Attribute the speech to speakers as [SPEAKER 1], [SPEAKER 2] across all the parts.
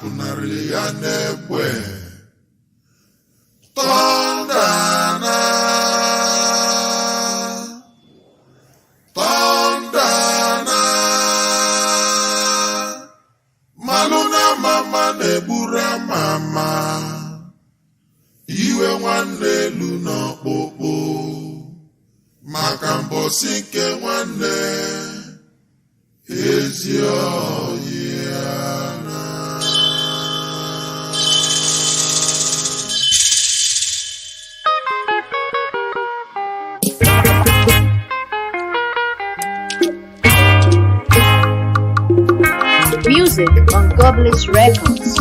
[SPEAKER 1] Pụnarị ya n'egbe. Thunder na, thunder na, malụ na mama na-egburu amama, iwe nwanne elu n'ọkpụkpụ, maka mbọsị nke nwanne ezi oyi ya na.
[SPEAKER 2] Music on Goblins Records.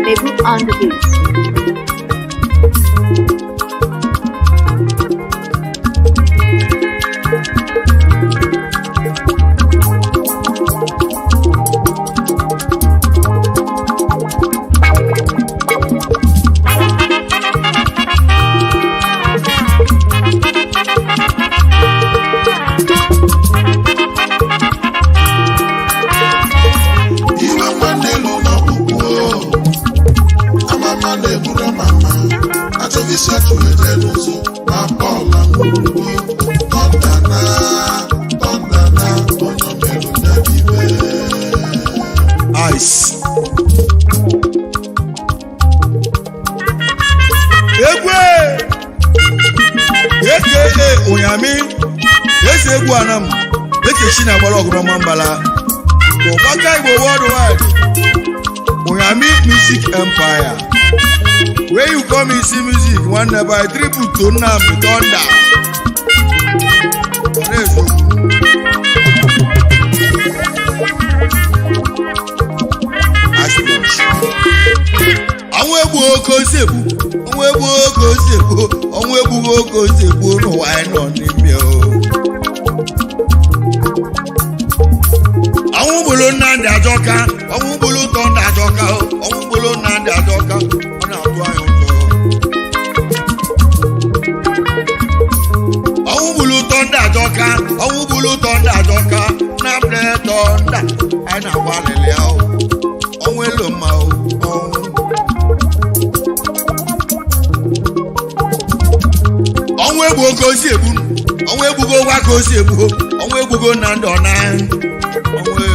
[SPEAKER 2] Mebu on the beat.
[SPEAKER 1] Iwe nwanne elu n'ọkpụkpụ, amama na-egburu amama, achọghị isi achụ eje n'ụzọ ma Pọl anwụrụgo. Thunder na, thunder na, onye merụ ya ibe.
[SPEAKER 3] Ice. Egwe aka Onyami eze egwu anam ekechi na agbara ọgụ n'ọma mbala Ụgbaka Igbo worldwide, Onyami Music Empire, where you come isi music nwanne by tribute to Nnamdi Thunder. Ọ na-eziokwu. Ice. Ọnwụ egbu oke osi egbu, ọnwụ egbu oke osi egbu, ọnwụ egbughị oke osi egbu n'ụwa anyị nọ n'ime o. Ọnwụ gburu Nnamdị Ajọka, ọnwụ gburu Thunder Ajọka, ọnwụ gburu Nnamdị Ajọka, ọ na-atụ anyị ụjọ. Ọnwụ gburu Thunder Ajọka, ọnwụ gburu Thunder Ajọka, Nnamdị Thunder, anyị na-agba alịlị ahụ. Ọnwụ elu mma o, ọnwụ. Ọnwụ egbu oke osi egbu, ọnwụ egbugo gwa ka osi egbu, ọnwụ egbugo na ndụ na ọnwụ e.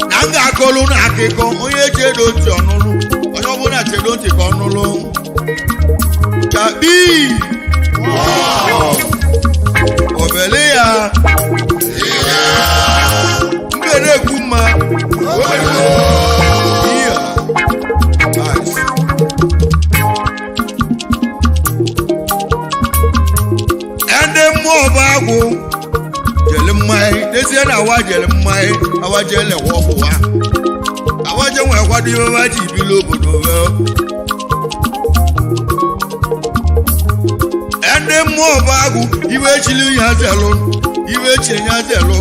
[SPEAKER 3] Na m ga-akọlụ na akụkọ onye chedo ntị ọnụlụ, onye ọbụla chedo ntị ka ọnụlụ chakpi obele ya mbe na-ekwu mma iya. Nice. Ndị mmụọ bụ agwụ jele mmanya n'ezie na awa jele mmanya, awa jele ọgwụ wa, awa je nwee kwado ihe wa ji bili obodo wee. Ndị mmụọ bụ agwụ iwe echili ya zelụ, iwe echi ya zelụ,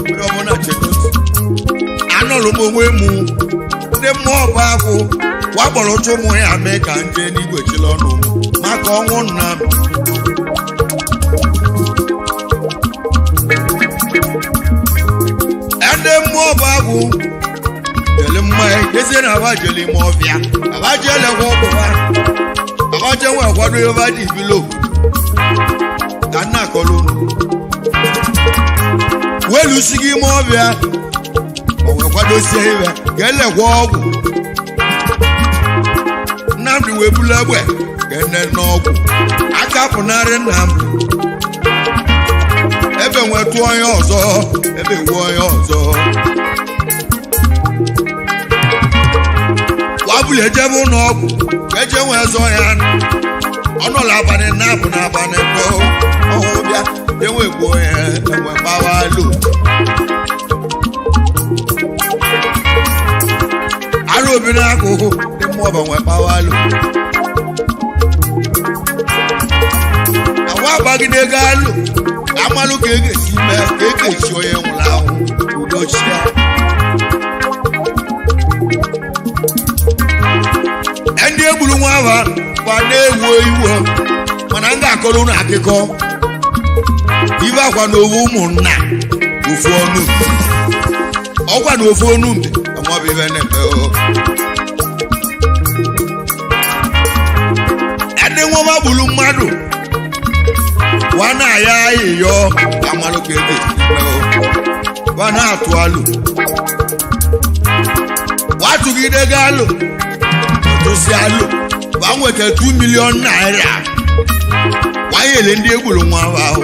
[SPEAKER 3] onye ọbụla chedo anọlụ m onwe mụ. Ndị mmụọ bụ agwụ wakpọrọ ụchụ ụmụ ya mee ka nje n'igwe chili ọnụ m maka ọnwụ nna m. Ndị mmụọ bụ agwụ jele mmanya dezie na aba jele ime ọfịa, aba jele gwa ọgwụ ha, aba je nwe kwado ebe ha ji bili obodo ka nna akọlụ unu welusi gị ime ọfịa, o wee kwadosie ibe ka elekwa ọgwụ. Nnamdị wee bulu egbe ka ene n'ọgwụ aka pụnarị Nnamdị, ebe nwetụ onye ọzọ, ebe wuo onye ọzọ wabụli ejebe ụlọ ọgwụ ka eje nwee zọ ya. Ọnọla abalị na-abụ n'abalị tọ ọhụụ bịa enwe gbuo ya, enwe gbawa lo arụ obi n'akụkụ dị mmụọ bụ nwe gbawa lo na nwa agbagide ego alụ amalụ ka e ga-esi mee ka e ga-esi onye nwụrụ anwụ udochia. Ndị egburu nwa ava gba na-ewu iwu, mana m ga-akọrọ unu akụkọ. Ibe akwa na owu ụmụnna ofu ọnụ mbe. Ọkwa na ofu ọnụ mbe amaọbụ ibe na-eme o. Ndị nwoma gburu mmadụ wa na-aya ayịyọ amalụ ka ego eme o. Wa na-atụ alụ wa tụgide gị alụ tụsị alụ wa nweta 2 million naira wa nyere ndị egburu nwa ahụ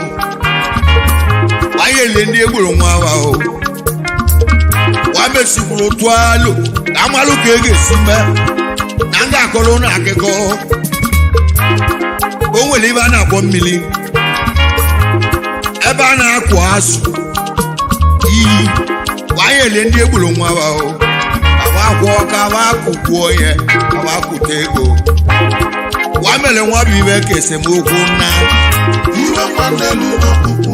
[SPEAKER 3] wa nyere ndị egburu nwa ahụ wa mesikwuru tụọ alụ ka amalụ ka ego esi mee na nga akọrọ ụlọ akụkọ. O nwere ebe a na-akpọ mmiri ebe a na-akụ azụ iyi wanyele ndị egburu nwa ahụ awa akwọ ka awa akụkwuo ihe awa akụta ego wa mere nwa bụ ibe ka esemokwu na
[SPEAKER 1] Iwe nwanne lu n'ọkpụkpụ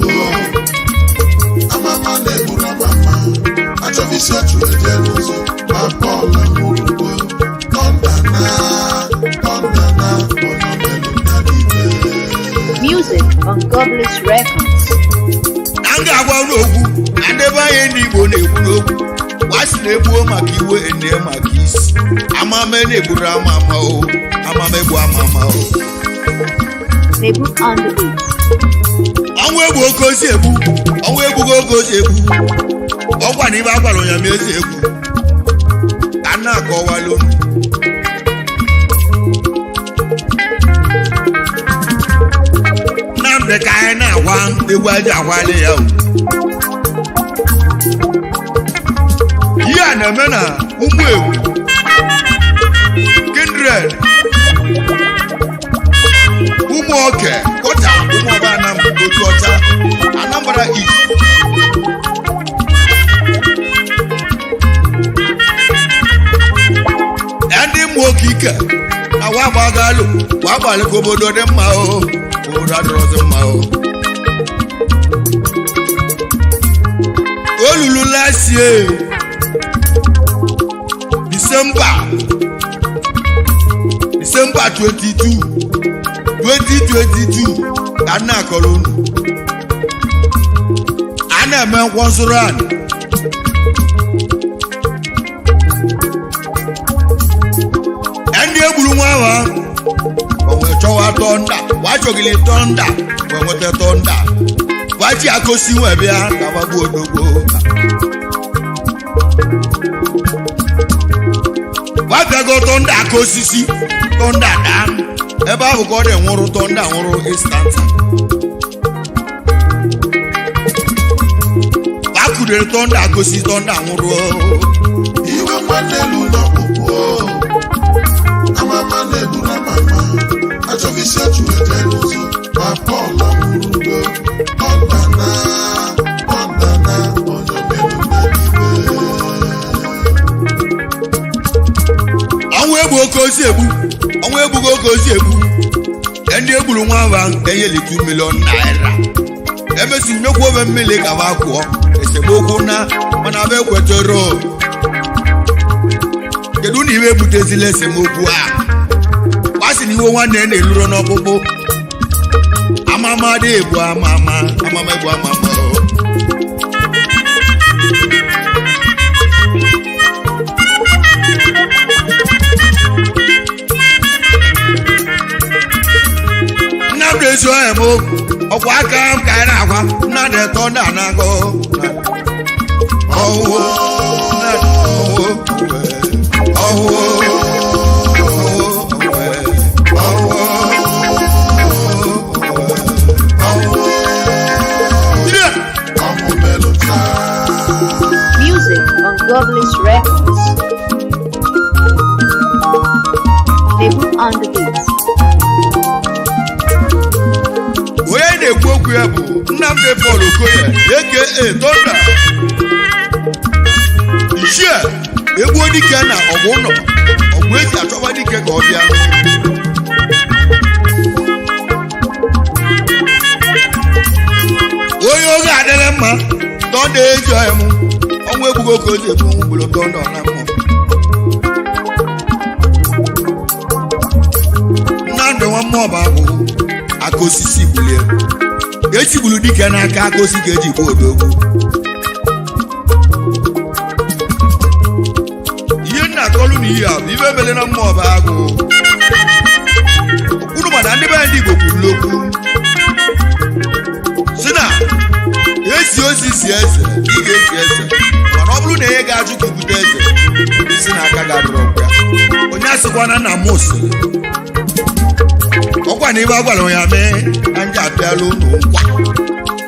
[SPEAKER 1] amama na-egburu amama achọghị isi ọchụ eje n'ụzọ ma Pọl anwụrụgo. Tọnda na tọnda na onye omelu na n'ikpe.
[SPEAKER 2] Music on Godless Records.
[SPEAKER 3] Na m ga-agwa unu okwu na ndị be anyị ndị Igbo na-ekwu n'okwu wa sị na egbuo maka iwe ene maka isi amama na-egburu ama ama o amama egbu ama ama o.
[SPEAKER 2] Nebu on the beat.
[SPEAKER 3] Ọnwụ egbu oke osi egbu ọnwụ egbugo oke osi egbu ọkwa na ibe agwara ụnya ma ezi egwu ka nna akọwala unu. Nnamdị ka anyị na-agwa egwu aja agwali ya o. Ihe a na-eme na ụmụ egwu kindred ụmụ oke kọta ụmụ ọba Anam otu ọcha Anambra East. Ndị mmụọ oke ike na wa gbagalụ wa gbalị ka obodo dị mma o obodo adịrọzi mma o. Olulu lasie Disemba 22 2022 ka nna akọrọ unu a na-eme nkwọnsụrụ anị ndị egburu nwa ahụ o wee chọwa tọnda wa chọgili tọnda wee nweta tọnda wa ji akosi wee bịa ka gbagbuo odogbo wa bịago tọnda aka osisi tọnda daa ebe ahụ ka ọ dị nwụrụ tọnda nwụrụ instant wa kụdere tọnda aka osisi tọnda nwụrụ.
[SPEAKER 1] Iwe nwanne lu n'ọkpụkpụ amama na-egburu amama achọghị isi ọchụ eje n'ụzọ ma Pọl anwụrụgo. Tọnda na tọnda na onye omelu na n'ikpe.
[SPEAKER 3] Ọnwụ egbu oke osi egbu ọnwụ egbugo oke osi egbu ndị egburu nwa ahụ enyeli 2 million naira emesi nyekwu ofe mmiri ka ba kwụọ esemokwu na mana ba ekwetoro. Kedu na iwe ebutezila esemokwu a gbasị na iwe nwanne ya na-eluro n'ọkpụkpụ amama dị egbu amama amama egbu amama o. Nnamdị ezi ọhịa m ọkwa aka m ka anyị na-agwa Nnamdị tọnda na-agụ ọwụ ọwụ ọwụ ọwụ.
[SPEAKER 1] Ọnwụ melụ taa.
[SPEAKER 2] Music on Godless Records. Nebu on the beat.
[SPEAKER 3] Onye na-ekwu okwu ya bụ Nnamdi Paul Okoye aka Thunder Ichie egbuo dike na ọgụ ụlọ ọgụ eji achọba dike ka ọ bịa. Onye oge adịrị mma Thunder eji ọhịa m ọnwụ egbugo ka o ji egbu mgboro Thunder na mmụọ. Nnamdi nwa mmụọ bụ abụ aka osisi bulie. Esigburu dike n'aka aka osi ka eji gbuo odogwu. Ihe nna akọlụ na ihe a bụ ibe mele na mmụọ bụ agụ unu, mana ndị be anyị, ndị Igbo kwuru okwu si na esi osi si eze, ị ga-esi eze, mana ọ bụrụ na ihe ga-ajụ ka ibute eze isi na aka ga-adịrọ ya. Onye asịkwana na mụ sịrị ọkwa na ibe agwara ya mee na ndị abịala unu nkwa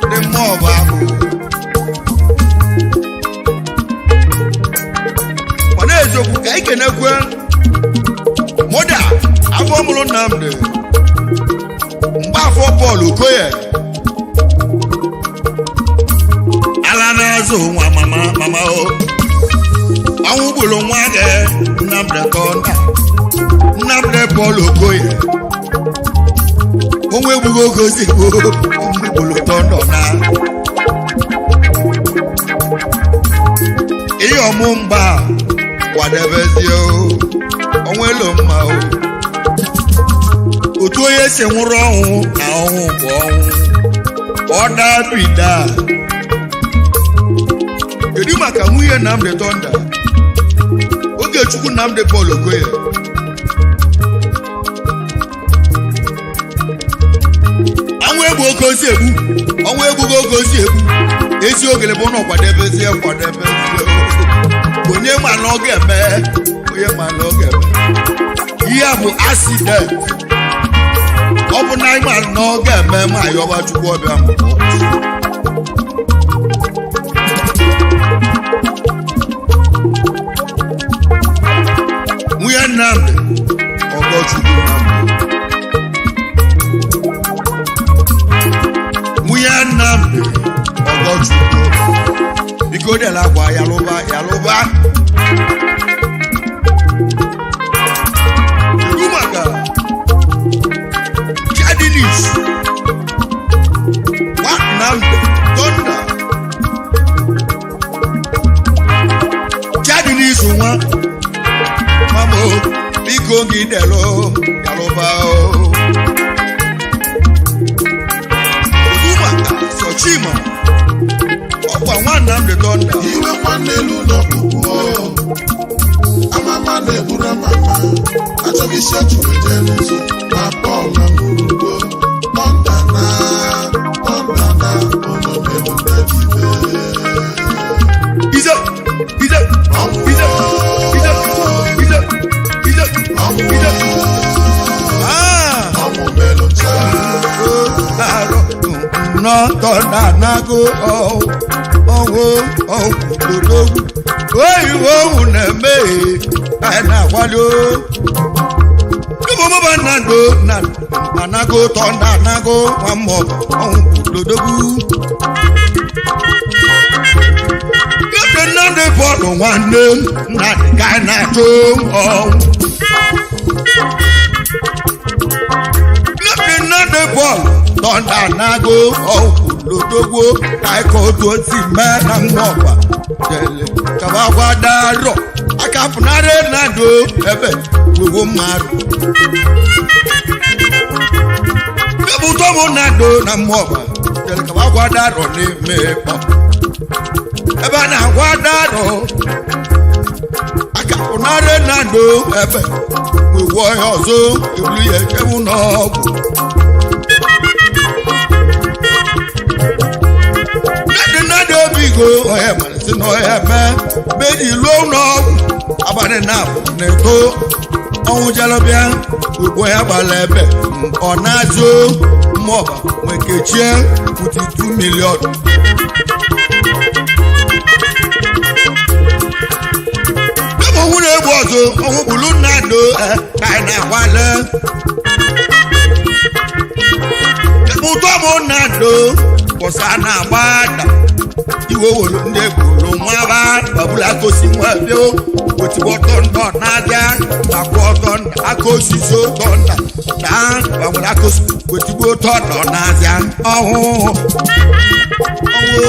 [SPEAKER 3] ndị mmụọ bụ ahụ. Mana eziokwu ka anyị kenekwe mụda afọ mụrụ Nnamdị Mgbafọ Pọl Okoye ala na-azụ nwa mama mama o ọnwụ gburu nwa gị Nnamdị Tọnda, Nnamdị Pọl Okoye. Onwe egbughị oge ozigbo ọnwụ gburu Tọndọ na ihe ọmụ mgba kwadebezie o onwelo mma o otu onye si nwụrụ ọnwụ na ọnwụ bụ ọnwụ ọ dabida. Kedu maka nwunye Nnamdi Thunder, Ogechukwu Nnamdi Paul Okoye? Ọnwụ egbu oke osi egbu, ọnwụ egbughị oge osi egbu. Ezi ogele bụ ụlọ kwadebezie kwadebezie. Onye ma na ọ ga-eme, onye ma na ọ ga-eme. Ihe a bụ accident. Ọ bụ na ịma na ọ ga-eme ma yọba Chukwu ọbịa ma ọ kwụsị. Nwunye Nnamdi Ọgọchukwu Nnamdi, nwunye Nnamdi Ọgọchukwu, biko dela akwa yalụba yalụba. Kedu maka Chadinis nwa Nnamdi Thunder? Chadinis nwa mama o, biko gị delo yalụba o. Kedu maka Sochima ọkwa nwa Nnamdi Thunder?
[SPEAKER 1] Iwe nwanne elu n'ọkpụkpụ amama na-egburu amama achọghị isi ọchụ eje n'ụzọ ma Pọl na mụrụgo tọnda na tọnda na onye omelu na-ebibe.
[SPEAKER 3] Ize ize ize ize ize ize ize ah.
[SPEAKER 1] Ọnwụ melụ ncha.
[SPEAKER 3] Nọtọ na-anago ọnwụ ọgwụdodogwu oyibo owu na-eme anyị na-akwado ụmụmụba nnado na anago tọnda anago nwa mmụọ ọnwụ dodogwu. Ebe Nnamdi Pọlụ nwanne m Nnamdi ka anyị na-achụ ọnwụ. Nnamdi Nnamdi Pọlụ tọnda anago ọgwụ lodogwo ka anyị ka otu o si mee na mmụọkwa jele kaba gwadarọ aka pụnarị Nnamdi ebe gbogbo mmadụ. Ebe ụtọ m Nnamdi na mmụọkwa jele kaba gwadarọ n'ime ịkpọ ebe a na-agwa darọ aka pụnarị Nnamdi ebe gbogbo ọhịa ọzọ ebulu ya echebu n'ọgwụ. Nnamdi Nnamdi Obigo ọhịa malite n'ọhịa mee meji luo n'ọgwụ abalị na abụ na-eto ọnwụ jalọbịa ugbo ya gbara ebe ọ na-azụ mmụọba nwekechie 22 million. Ebe ọnwụ na-egbu ọzọ ọnwụ gburu Nnamdi ka anyị na-akwale ụtọ m Nnamdi kwụsị na-agba ada iwe wolu ndị egburu nwa ba babula kosi nwa bịa otigbo tọndọ na-abịa gbakwa ọtọ aka osisi tọnda daa gbanwere aka osisi otigbo tọndọ na-abịa ọhụụ ọnwụ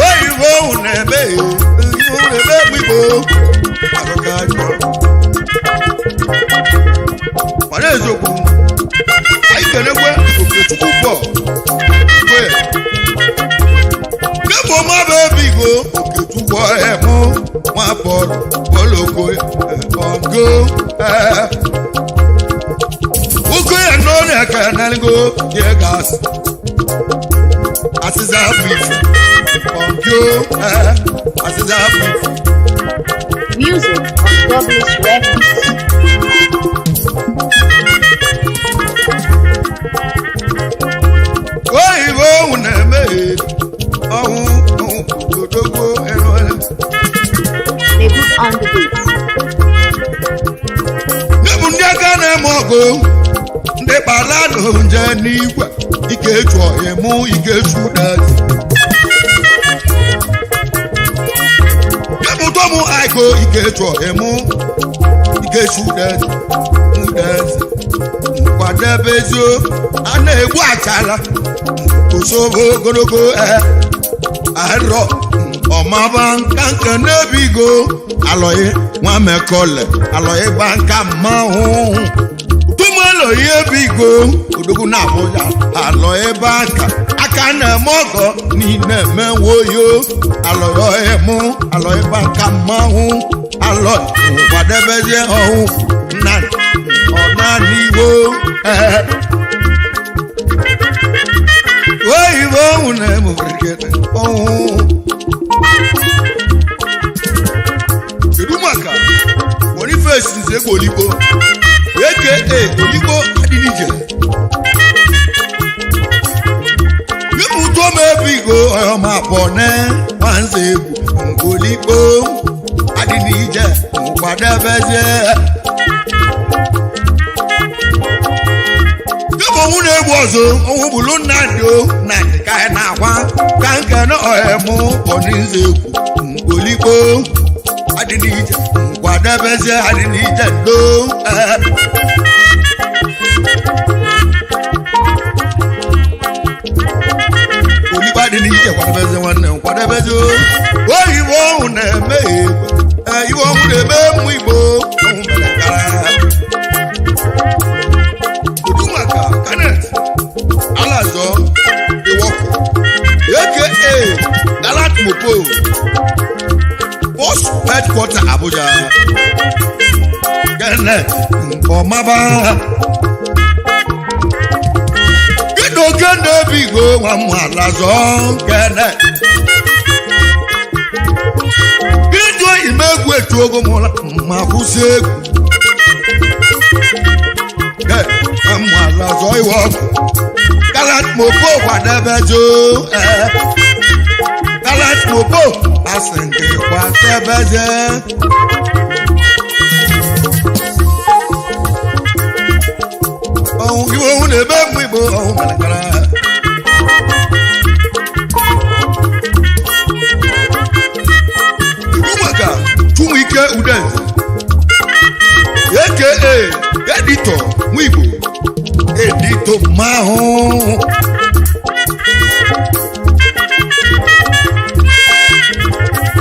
[SPEAKER 3] oyibo na-eme na-eme igbo arụka jọrọ. Mana eziokwu anyị kenekwe Okechukwu bọọlụ. Okoye. ebigo Okechukwu ọhịa mụ nwa bọọlụ bọọlụ ọgụ ogo ya nọ na ka naligo ye gas asịza afọ ife ọgụ asịza afọ ife.
[SPEAKER 2] Music on Godless Records.
[SPEAKER 3] Oyibo ohun na-eme ọhụ odogbo erole.
[SPEAKER 2] Nebu on the beat.
[SPEAKER 3] Nyebụ ndị aka na-eme ọgụ ndị kpara nụ nje n'igwe ike echu ọhịmụ ike echu dazi. Nyebụ tọmụ aiko ike echu ọhịmụ ike echu dazi dazi. Nkwadebezio a na-egbu achara osobo ogologo arọ ọmaba nka nke n'ebigo alọghị nwa mekọle alọghị gba nka mmanwụ tụmụ alọghị ebigo odogwu na Abuja alọghị ba nka aka na-eme ọgọ niile emewoyo alọghị mụ alọghị ba nka mmanwụ alọghị kwadebezie ọhụ nna ọnaniwo ee oyibo ọhụụ na-eme ofirikete ọhụụ. Kedu maka Boniface Nzegbe Oligbo aka Oligbo Adịnije ịmụtọ m ebigo ọma pọne nwanze egwu Oligbo Adịnije nkwadebezie dịka ọnwụ na-egbu ọzọ ọnwụ bụrụ nnadị o nnadị ka anyị na-akwa ka nke na ọhịmụ Boniface egwu Oligbo Adịnije nkwadebezie Adịnije ndo ee. Oligbo Adịnije kwadebezie nwanne m kwadebezie o. Oyibo ọhụụ na-eme egbe ee, iwe ọhụụ na-eme ụmụ Igbo ọhụụ mere kara. Kedu maka Kenneth Alazọ Iwọkụ aka Galat Mopo Post Headquarter Abuja Kenneth Ọmaba Kedu oke na-ebigo nwa m Alazọ Kenneth Kedu imegwu etu ogo mụla ma kwụsị egwu Alazọ Iwọkụ Galat Mopo kwadebejo Galat Mopo asị nke kwadebeje ọnwụ iwe ọnwụ na-eme mmụ Igbo ọnwụ marakara. Kedu maka Chinwike Udenze aka Editọ Nwigbo edito mahụ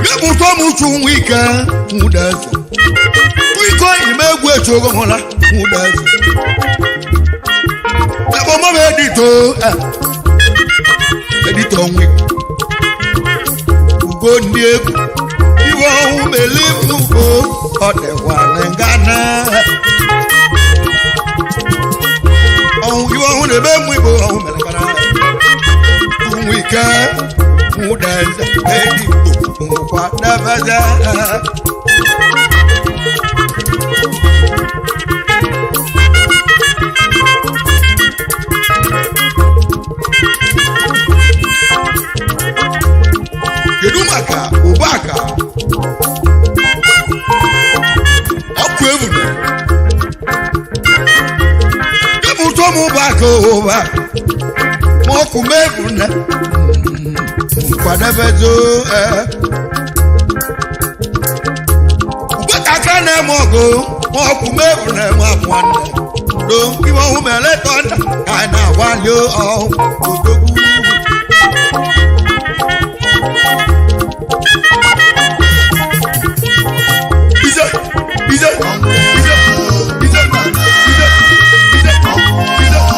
[SPEAKER 3] yabụtọ m uchu Nwike Udeze Nwike imegwu echu ogomola Udeze ebe edito edito Nwigbo ugo ndị egwu iwe ọnwụ mele mmugo ọ dịkwa na ngana ọnwụ iwe ọnwụ na-eme mmụ Igbo ọnwụ mere kara Nwike Udeze edito nkwadebeze. Kedu maka ụbaka ọkụ ebube ụtọ m ụbaka ụba ma ọkụ m ebune nkwadebezo ụbaka aka na-eme ọgụ ma ọkụ m ebune nwa nwanne do iwe ọhụ mere tọnda ka anyị na-agbalị ọhụ odogwu. Ize, ize, ize, ize, ize, ize, ize, ize.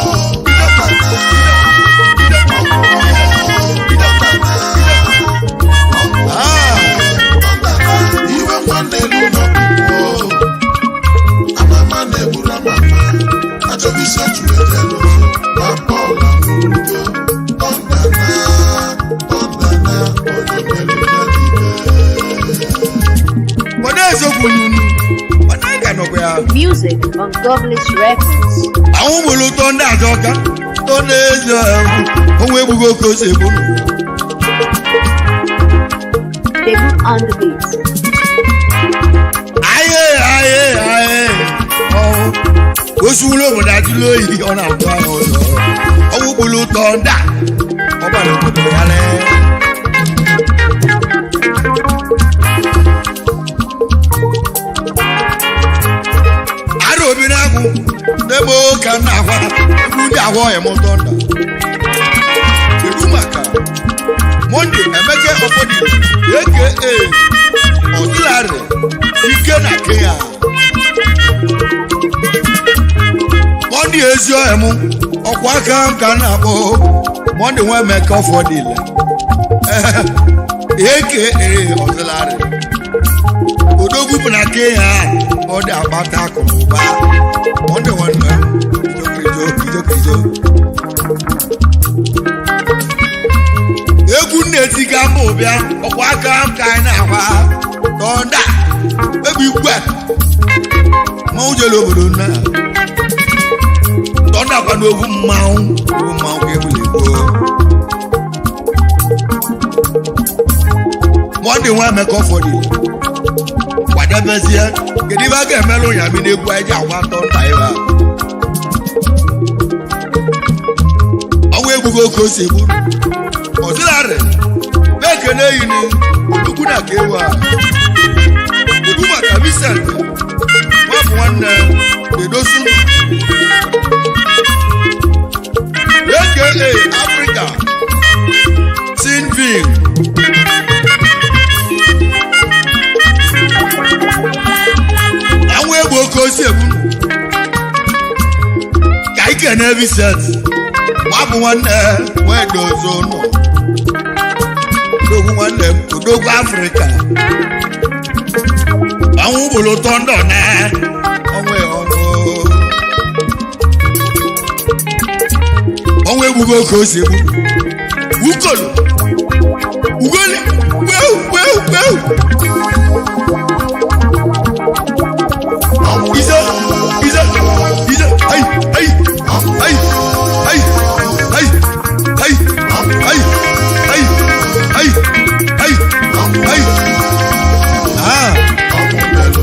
[SPEAKER 2] Music on Godless Records.
[SPEAKER 3] Anwụ gburu ụtọ ndị aja ọka tọ na-ezi ọhịa onwe egbughị oke ose egbu.
[SPEAKER 2] Debut on the beat.
[SPEAKER 3] Ayé ayé ayé ọwụ osu wúlò obodo ajụlụ oyi ọ na-atụ ahụ ụzọ ọnwụ gburu ụtọ ndị a ọ gbara obodo ya lee. Ara obi na-agwụ n'ebe ka m na-agwa egwu ndị agwa ọhịa m ụtọ nda. Kedu maka Monde Emeke Ọfọdụ aka Ọdịlarị Ike na Kenya? Monde ezi ọhịa m ọkwa aka m ka m na-akpọ Monde nwa Emeke Ọfọdụ aka Ọdịlarị Odogwu bụ na Kenya ọ dị akpata akụ na ụba. Monde nwanne m ijokirijo ijokirijo egwu na-etiga mba ụbịa ọkwa aka m ka anyị na-agba tọnda egwu igwe mmanwụ jere obodo nna tọnda kwa n'ogwu mmanwụ ogwu mmanwụ ka egbula egbu. Mọdụ nwa Emeka Ọfọdụ kwadebezie kedu ibe a ga-emelụ ya bi n'egwu anyị ji agwa tọnda ebe a ọnwa egbugo oke ose egbu. Ọdịlarị na-ekene yini odogwu na ka ewu a. Kedu maka Vincent nwafọ nwanne Edosu aka Africa Tinvin? Anwụ egbu oke osi egbu ka ikene Vincent nwafọ nwanne wee dozo nọ odogwu nwanne m odogwu Afrịka ọnwụ gburu tọndọ na ọnwụ ọnwụ ọnwụ egbugo oke ose egbu ukolo ugoli gbeu gbeu gbeu ize ize ize ayi ayi ayi ayi ayi ayi ayi ayi ayi ayi ayi ah.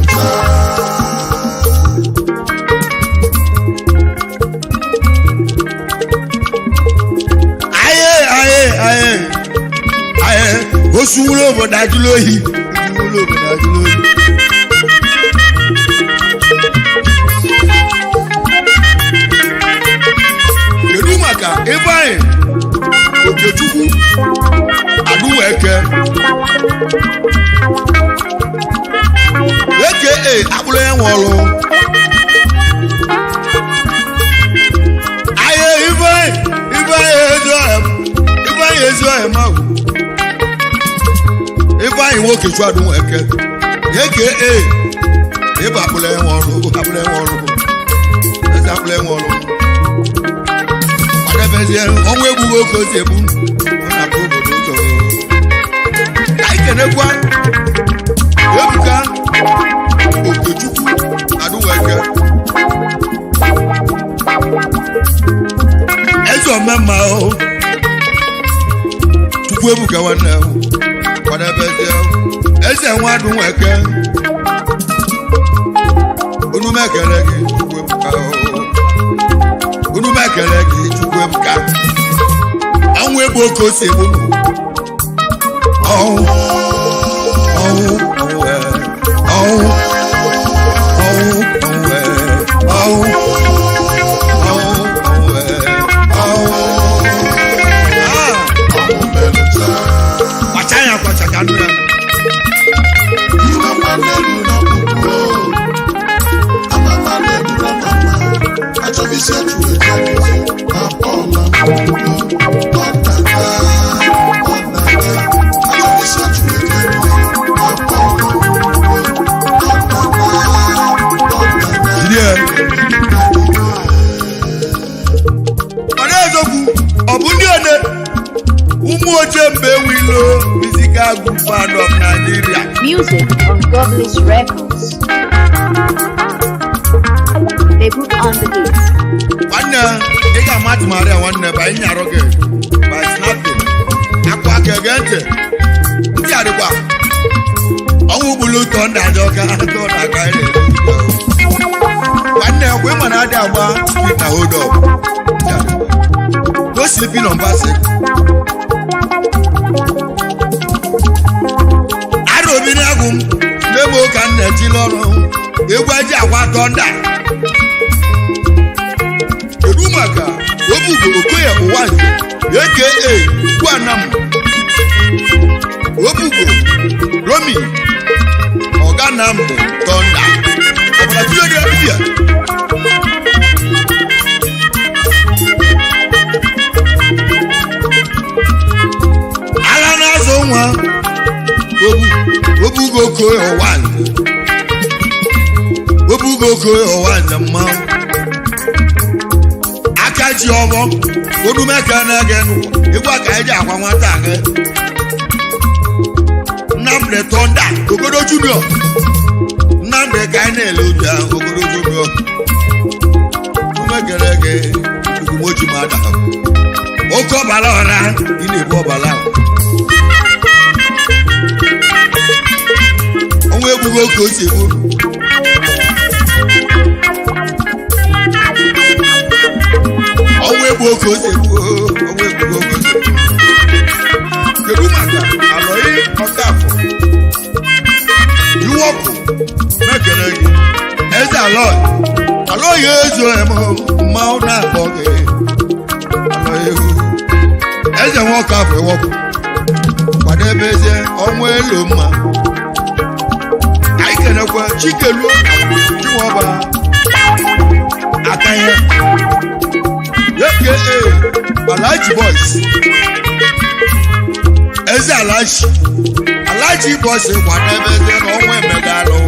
[SPEAKER 3] Aye aye aye aye osu wúlò obodo ajụlụ ohi wúlò obodo ajụlụ ohi. Kedu maka Ifeanyị Okechukwu Adụweke aka akpụrụ ya nwe ọrụ? Aye Ifeanyị Ifeanyị ezi ọhịa m Ifeanyị ezi ọhịa m ahụ Ifeanyị nwoke chukwu Adụweke aka ịba akpụrụ ya nwe ọrụ akpụrụ ya nwe ọrụ ezi akpụrụ ya nwe ọrụ kwadebezie ọnwa egbughị oke ozi egbu ọ na-atụ obodo ụjọ. Ka anyị kenekwa Ebuka Okechukwu Adụweke eze omemma o Chukwu ebuka nwanne m kwadebezie eze nwa Adụweke unu mekele gị Chukwu ebuka o unu mekele gị Chukwu ebuka ọnwụ egbu oke ose egbu ọnwụ ọnwụ ọnwụ ee, ọnwụ ọnwụ ọnwụ ee, ọnwụ ọnwụ ọnwụ ee, ọnwụ. Ah, kwacha ya kwacha ka nụ ya. Jide ya. Mana eziokwu ọ bụ ndị one ụmụ ochie mgbe enwilo musical group band of Nigeria.
[SPEAKER 2] Music on Godless Records. Lebu on the beat.
[SPEAKER 3] Nwanne, ị ga-ama atụmarị a nwanne ba anyị nyarụ gị by snapping. Akwa aka ege ntị. Ntị adịkwa. Ọnwụ gburu ụtọ ndị adị ọka atọ na aka anyị na-eri. Nwanne, ọkwa ịma na adị agba street na hold up. Ntị adịkwa. No sleeping on bicycle. Arọ obi na-agwụ m n'ebe ụka m na-etili ọrụ egwu eji akwa tọnda. Kedu maka Obugo Okoye Ụwanze aka Gwanam Obugo Romi Ọganamdi Tọnda ọbara tụle dị ebibia. Agha na-azụ nwa Obu Obugo Okoye Ụwanze Obugo Okoye Ụwanze mmanwụ aka ji ọbọ odumeka na-ege n'ụwa egwu aka eji akwa nwata gị. Nnamdi Tọnda Ogodo Junior Nnamdi ka anyị na-ele obi ahụ Ogodo Junior umekere gị ikukumoji ma ada oke ọbara ọra ị na-ebu ọbara ahụ. Ọnwa egbughị oke o si egbu. Ọnwa egbu oke ose egbu, ọnwa egbu oke ose egbu. Kedu maka Alọyị Ọkafọ Iwọpụ mekere gị eze Alọyị Alọyị ezo eme mmanwụ na-akpọ gị Alọyị ewu eze nwa Ọkafọ Iwọpụ kwadebezie ọnwa elu mma. Anyị kenekwa Chikeluo Chinwọba Akanye aka Alhaji Boys eze Alhaji Alhaji Boys kwadebeze na ọnwa emegalụ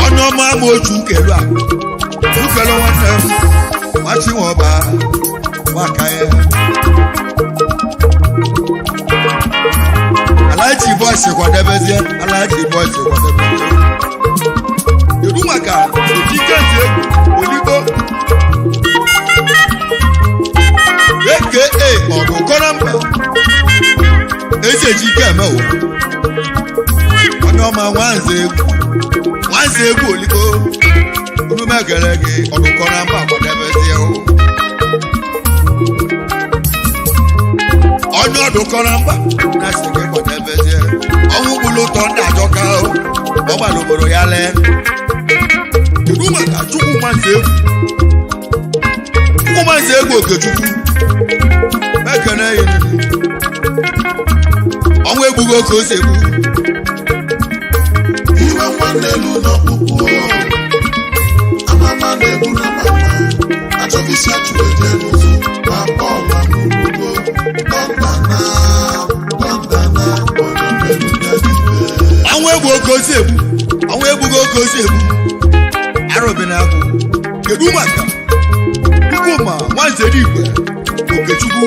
[SPEAKER 3] onye ọma ama otu ukelu a ukelu nwanne m nwachinwọba nwaka ya Alhaji Boys kwadebezie Alhaji Boys kwadebezie. Kedu maka Ojiketi Egwu Oligbo aka Ọdụkọrọmba eze Ejike Emewo onye ọma nwanze egwu nwanze egwu Oligbo onumegere gị Ọdụkọrọmba kwadebezie o onye Ọdụkọrọmba na-asị gị kwadebezie ọnwụ gburu ụtọ ndị ajọka o ọ gbara obodo ya lee. Kedu maka Chukwumaze Egwu Chukwumaze Egwu Okechukwu mekene ya ọnwa egbughị oke ose egbu.
[SPEAKER 1] Iwe nwanne lu n'ọkpụkpụ amama na-egbu na mama achọghị isi achụ eje n'ụzọ ma Pọl amụrụgo tọnda na tọnda na onye mmeri ya dịbe.
[SPEAKER 3] Ọnwa egbu oke ose egbu ọnwa egbughị oke ose egbu arụbi na agwụ. Kedu maka Chukwuma Nwanzere Igwe Okechukwu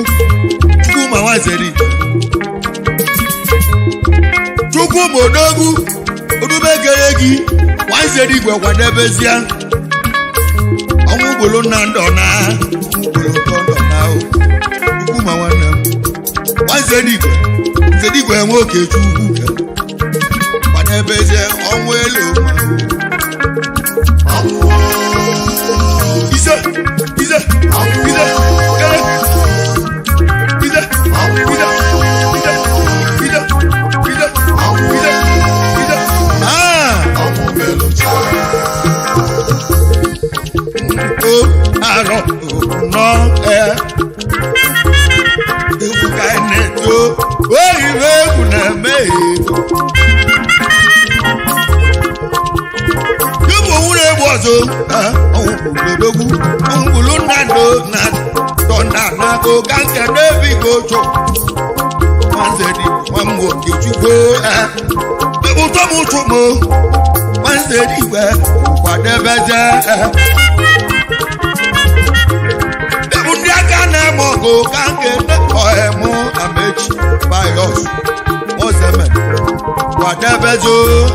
[SPEAKER 3] Chukwuma Nwanzere Igwe Chukwuma Odogwu odumekere gị Nwanzere Igwe kwadebezie ọnwụ ugboro nna ndọ na ugboro ntọ ndọ na o Chukwuma nwanne m Nwanzere Igwe Nzere Igwe nwe Okechukwu kwadebezie ọnwụ elu ma
[SPEAKER 1] Ọnwụ
[SPEAKER 3] ise ise ise ere ise ise ise ise ise ise ise ah
[SPEAKER 1] ọnwụ melụcha
[SPEAKER 3] o arọ nọ ẹ egwu ka anyị na-eto oyibo egwu na-eme eto Igbo nwụrụ egbu ọzọ ọnwụkwulodogwu ọnwụkwulu nnado na tọna na oga nke David Ocho nwanze dị nwa m Okechukwu ụtọ m ụtụ m nwanze dị igwe kwadebeze bụ ndị aka na-eme ọgụ ka nke ọhemụ amechi bios ozemen kwadebe. Nkwadebezo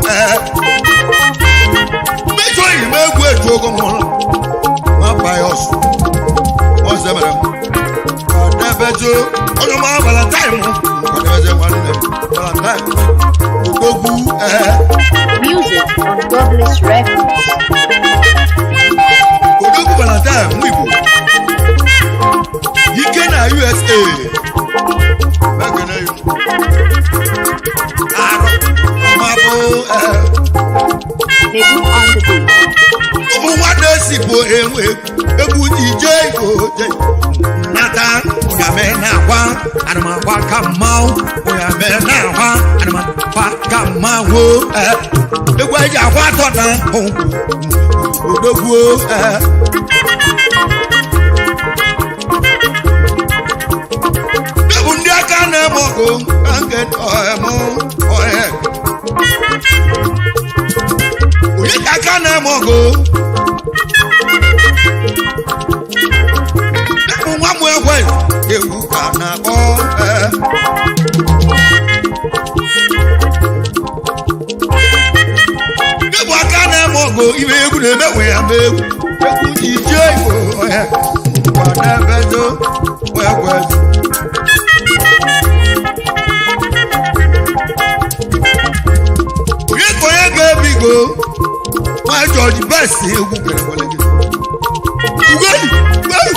[SPEAKER 3] mmechu oyi m egwu etu ogo m hụrụ nwa payọs ọzọ mere m nkwadebezo onye ọma valentine m nkwadebezo nwanne m valentine odogwu
[SPEAKER 2] Music on Godless Records.
[SPEAKER 3] Odogwu Valentine nwa Igbo ike na USA mekene yo arụ mabụ
[SPEAKER 2] Debut on the beat.
[SPEAKER 3] Ụmụ nwanne si bụ enwe egwu ije oje nata ụnyame na-akwa anụmakwa ka mmanwụ ụnyame na-akwa anụmakwa ka mmanwụ egwu eji akwa atọ na odogwu bụ ndị aka na-eme ọgụ ka nke ọhịa ọhịa onye ka aka na-eme ọgụ bụ nwa m ekwe egwu ka na-akpọ ee. Egwu aka na-eme ọgụ ibe egwu na-eme nwe ya ma egwu egwu ije igbo ọhịa kwadebezo wee onye ka onye ga-ebigo nwa George Best egwu gere nwere gị ugoyi ugoyi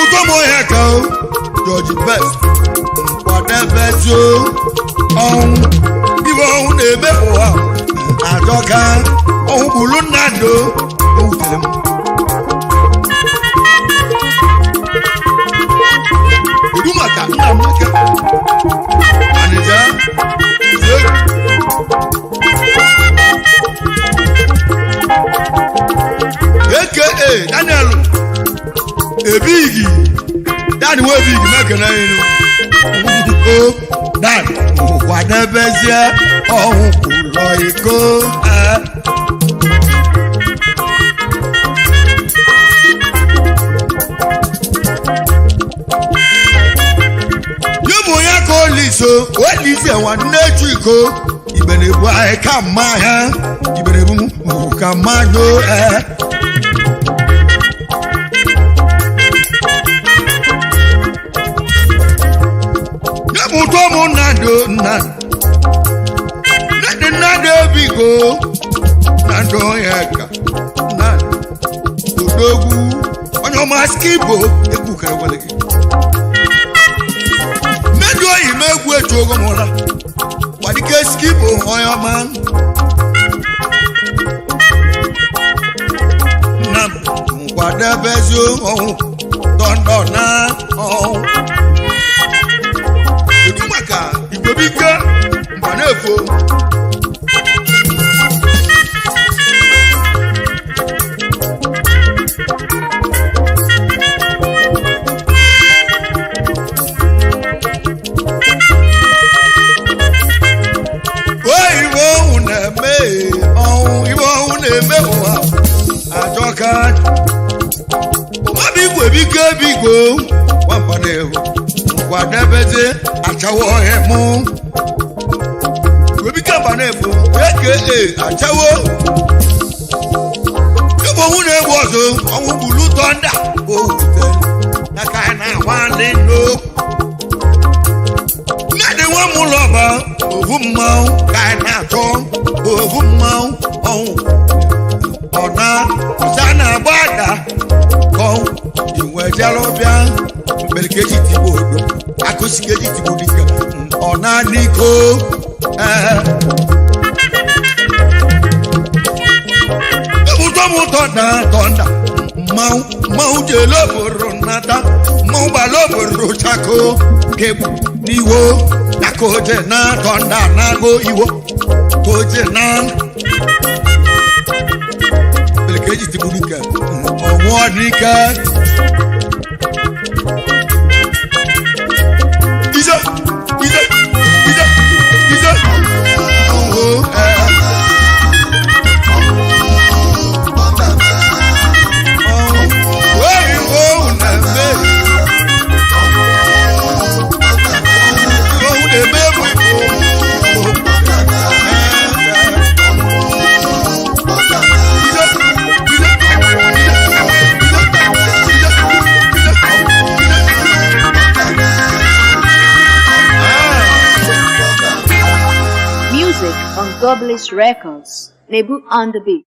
[SPEAKER 3] ụtọ m ọhịa ka o George Best nkwadebezo ọnwụ ibe ọnwụ na-eme ụwa ajọka ọnwụ gburu nnadụ o wutere m. Kedu maka nna m nwoke Anịja Uzoegwu? Aka Daniel Ebigi Dan Webigi mekene ilu o Dan kwadebezie ọnwụ ụlọ iko ee. Yóò onye ka oliso olise nwanne echu iko igbenebu anyị ka mma ha igbenebu m ka mma yo ee. Yóò tó mú nnadò nnadò nnadò nnadò ebigo nnadò onye ka nnadò odogwu onye ọma skibo egwu kere wele gị. Mmedu oyi m egwu etu ogo m ụra kwadike skibo onye ọma nna m nkwadebezi ọnwụ dọndọ na ọnwụ. Kedu maka igwebike mba na-efo iwe ọnwụ na-eme ọnwụ iwe ọnwụ na-eme ụwa ajọka mmadụ igwe biko ebigo nwamba na-ehu nkwadebezi achawo ọhịa mụ igwebike mba na-efu aka achawo igwe ọnwụ na-egbu ọzọ ọnwụ gburu tọnda owute n'aka na-agbalị n'okwu mmadụ nwa m ụlọ ọba ovu mmanwụ ka anyị na-achọ ovu mmanwụ ọnwụ ọ na ọcha na-agba ada ka ọnwụ inwe jere bịa mkpere ka eji tigbo odo akụsi ka eji tigbo dike ọ na n'iko ee ụtọ m ụtọ na tọnda mmanwụ mmanwụ jele obodo nata mmanwụ gbala obodo chako kegbu n'iwo na koje na tọnda na-agụ iwo koje na mkpere ka eji tigbo dike ọnwụọ n'ike. Ize, ize, ize, ize. Oh, eh. Oh,
[SPEAKER 2] on Godbliss Records. Nebu on the beat.